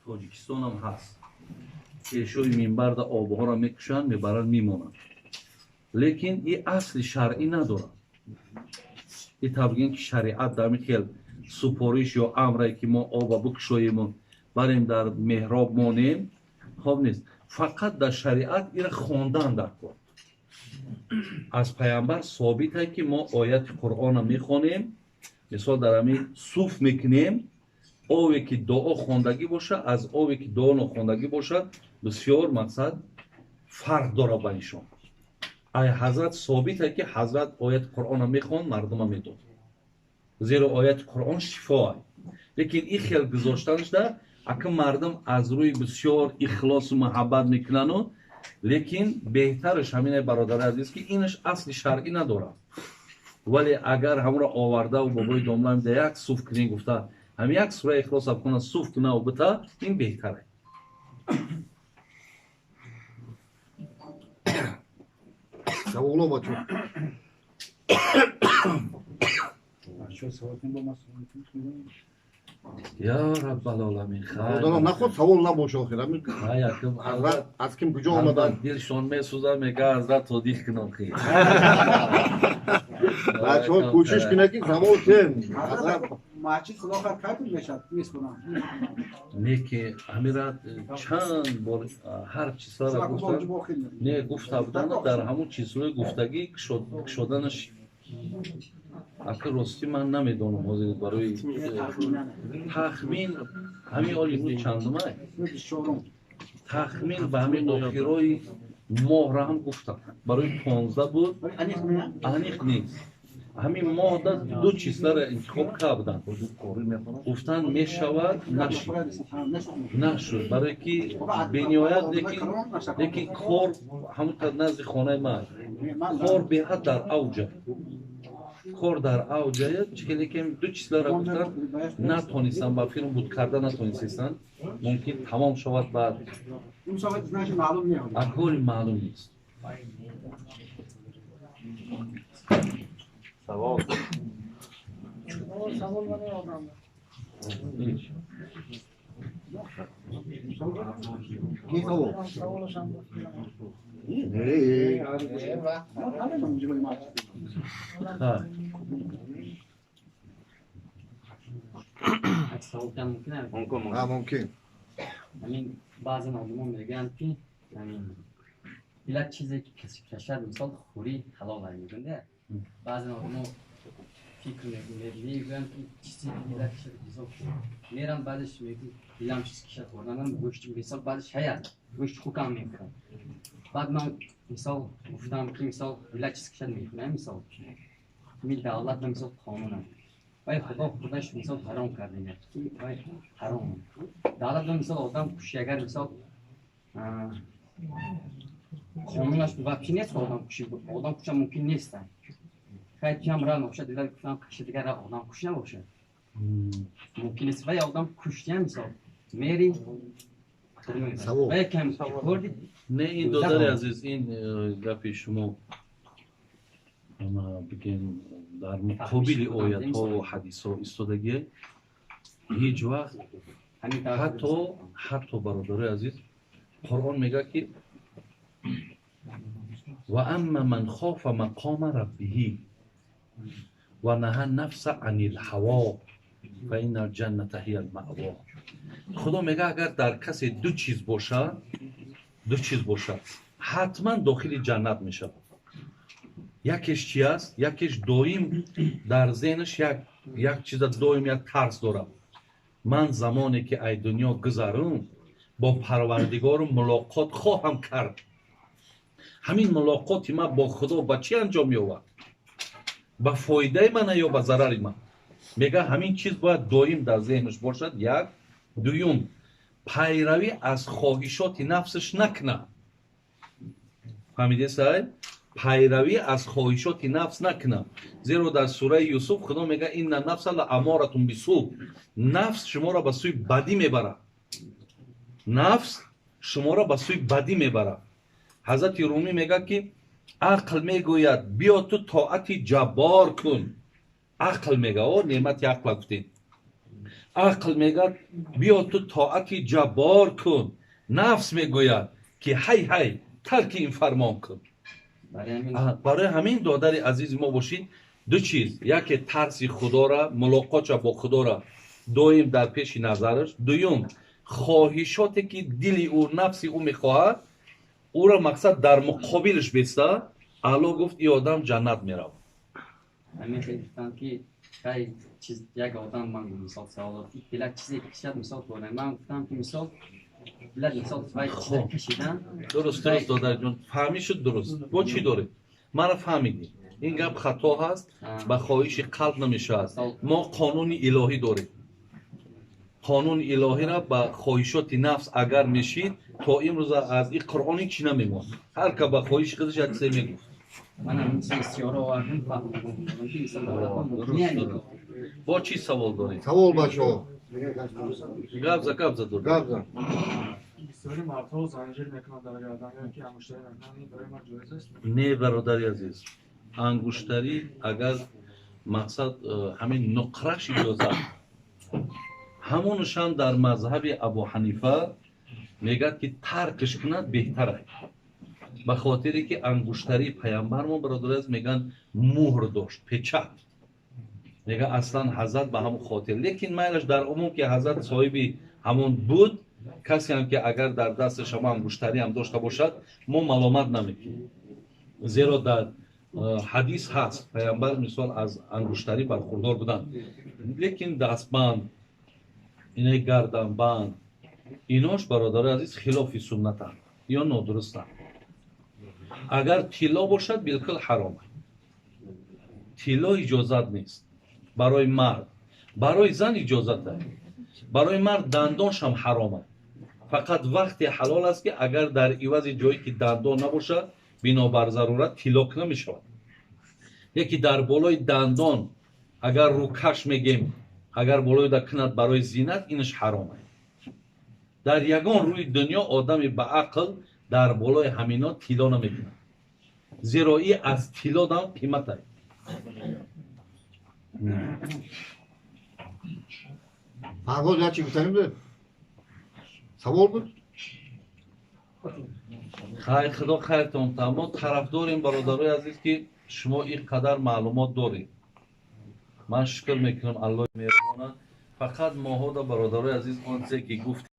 Тоҷикистон ҳам ҳаст. Пешои минбарда обҳоро мекушанд, мебаранд, мемонанд. Лекин и асли шаръӣ надорад. И табгин ки шариат дар хел супориш ё амре ки мо оба бикушоему барем дар меҳроб монем, хоб нест. Фақат дар шариат ира хондан дар кор. Аз пайғамбар собите ки мо ояти Қуръона мехонем, мисол дар ҳамин суф мекунем, ове ки дуо хондагӣ бошад, аз ове ки дуо нохондагӣ бошад, бисёр мақсад фарқ дорад ба нишон. Ай ҳазрат собите ки ҳазрат ояти Қуръона мехонд, мардума медод. Зеро ояти Қуръон шифо. Лекин ин хел гузоштанашда ака мардум аз рӯи бисёр ихлосу муҳаббат мекунану, лекин беҳтараш ҳамине, бародари азиз, ки инаш асли шаръӣ надорад. Вале агар ҳамро овардаву бобои домлам да як суф кунӣ гуфта, ҳам як сураи ихлос куна, суф кунаву бита, ин беҳтаре. Саволо бачо. Я Раббал оламин. Бародарон, наход савол набоша охир. Ҳамин ҳазрат аз ким куҷо омаданд? Дилшон месӯзад, мега ҳазрат тодиқ кунам хи. Бачаҳо кӯшиш кунед ки савол кем. Ҳазрат масҷид худо хар кай мешад меспорам. Не ки ҳамира чанд бор ҳар чизҳоро гуфта, не гуфта буданд, дар ҳамон чизҳои гуфтагӣ кушоданаш ака ростӣ ман намедонам ҳозир барои тахмин ҳамин оли имрӯз чандумай? Тахмин ба ҳамин охирои моҳра ҳам гуфтам. Барои 15 буд, аниқ нест. Ҳамин моҳда ду чизларо интихоб карданд. Гуфтан мешавад, нашуд. Нашуд, барое ки бениҳоят, лекин кор ҳамон назди хонаи ман. Кор беҳад дар авҷа. Кор дар авҷа, чӣ лекин ду чизларо гуфтан натонистам, ба филм буд карда натонистанд. Мумкин тамом шавад баъд. Акҳоли маълум нест. Савол. Савол барои одам. Ки савол? Саволашам. Не. Савол кам мумкин аст? Ҳа, мумкин. Ҳамин баъзе мардумон мегӯянд ки ҳамин иллат чизе ки каси кашад, мисол хӯрӣ ҳалол аст мегӯянд. Баъзе мардумон фикр мегӯянд ки чизе иллат кашад, мисол мерам, баъзеш мегӯянд дилам чиз кашад хӯрдан, гӯшт, мисол баъзеш ҳаят гӯшт хукам мехӯрад. Баъд ман мисол гуфтам ки мисол иллат чиз кашад мехӯрам, мисол мил давлат ба мисол қонун аст. Вай худо худаш мисол ҳаром карда ки вай ҳаром. Давлат ба мисол одам куши, агар мисол қонунаш вообще нест, одам куши, одам куша мумкин нест. Хай кам ра набошад, дилар гуфтам каши дигар ра одам куш набошад. Мумкин нест. Вай одам куштиям мисол мери вай кам хӯрди. Не, ин додари азиз, ин гапи шумо бигем дар муқобили оятҳо ҳадисҳо истодагие. Ҳеҷ вақт ҳатто бародарои азиз, Қуръон мегӯяд ки ва амма ман хофа мақома раббиҳи ва наҳа нафса анил ҳаво фа иннал ҷанната ҳиял маъво. Худо мегӯяд агар дар касе ду чиз бошад, ду чиз бошад, ҳатман дохили ҷаннат мешавад. Якеш чи аст? Якеш доим дар зеҳнаш як чиза доим як тарс дорад. Ман замоне ки ай дунё гузарум, бо Парвардигору мулоқот хоҳам кард. Ҳамин мулоқоти ман бо Худо ба чӣ анҷом меёбад? Ба фоидаи ман ё ба зарари ман? Мега ҳамин чиз бояд доим дар зеҳнаш бошад. Як. Дуюм, пайравӣ аз хоҳишоти нафсаш накунад. Фаҳмидед сай? Пайравӣ аз хоҳишоти нафс накунад. Зеро дар сураи Юсуф Худо мегӯяд инна нафса ла аморатун бису. Нафс шуморо ба сӯи бадӣ мебарад. Нафс шуморо ба сӯи бадӣ мебарад. Ҳазрати Румӣ мегӯяд ки ақл мегӯяд биё ту тоати ҷаббор кун. Ақл мега, о неъмати ақла гуфтем. Ақл мегӯяд, биё ту тоати ҷаббор кун. Нафс мегӯяд, ки ҳай ҳай, тарки ин фармон кун. Барои ҳамин, додари азизи мо бошид, ду чиз: яке, тарси худора, мулоқотша бо худора доим дар пеши назараш; дуюм, хоҳишоте ки дили ӯ, нафси ӯ мехоҳад, ӯро мақсад дар муқобилаш беста. Алло гуфт, ин одам ҷаннат меравад. Ҳамин хел гуфтам, ки хай чиз, як одам ман мисол савол дод, дилак чизе кашад, мисол барои ман гуфтам, ки мисол дилак, мисол вай чизе кашидан. Дуруст, додарҷон, фаҳмӣ шуд, дуруст. Бо чӣ доред, мана фаҳмидӣ, ин гап хато ҳаст, ба хоҳиши қалб намешавад. Мо қонуни илоҳӣ дорем. Қонуни илоҳиро ба хоҳишоти нафс агар мешид, то имрӯза аз ин Қуръон ҳеч чӣ намемонд. Ҳар ка ба хоҳиши худаш як чизе мегуфт. Ман ҳамин чизи истиёра овардам, фаҳмидам, ки мисол давлатҳо мумкин. Бо чӣ савол доред? Савол, бачаҳо. Гап за, гап за, дод. Гап за. Бисёри мардҳо занҷир мекунанд дар гардан ё ки ангуштарӣ мекунанд, ин барои мард ҷоиз аст? Не, бародари азиз, ангуштарӣ агар мақсад ҳамин нуқраш иҷозат, ҳамонашам дар мазҳаби Абу Ҳанифа мегӯяд, ки таркш кунад беҳтар аст, ба хотире ки ангуштарии паямбармо, бародари азиз, мегӯянд, муҳр дошт, печать. Мега, аслан ҳазрат ба ҳамон хотир, лекин майлаш дар умум, ки ҳазрат соҳиби ҳамон буд. Касе ҳам ки агар дар дасташ ҳамо ангуштарӣ ҳам дошта бошад, мо маломат намекунем, зеро дар ҳадис ҳаст, паямбар мисол аз ангуштарӣ бархурдор буданд. Лекин дастбанд, инаи гарданбанд, инош, бародари азиз, хилофи суннатанд ё нодурустанд. Агар тилло бошад, билкул ҳаром. Тилло иҷозат нест барои мард, барои зан иҷозат аст. Барои мард дандоншам ҳаром аст. Фақат вақте ҳалол аст, ки агар дар ивази ҷое ки дандон набошад, бинобар зарурат тилло намешавад. Яке дар болои дандон агар рӯкаш мегем, агар болои да кунад барои зинат, инаш ҳаром аст. Дар ягон рӯи дунё одами ба ақл дар болои ҳамино тилло намекунад, зеро и аз тилло дам қимат аст. Фарҳод, як чи гуфтанӣ буд, савол буд. Хайр, худо хайртон та. Мо тарафдорем, бародарои азиз, ки шумо ин қадар маълумот доред. Ман шукр мекунам Аллои меҳрубона. Фақат моҳода, бародарои азиз, он чизе ки гуфт.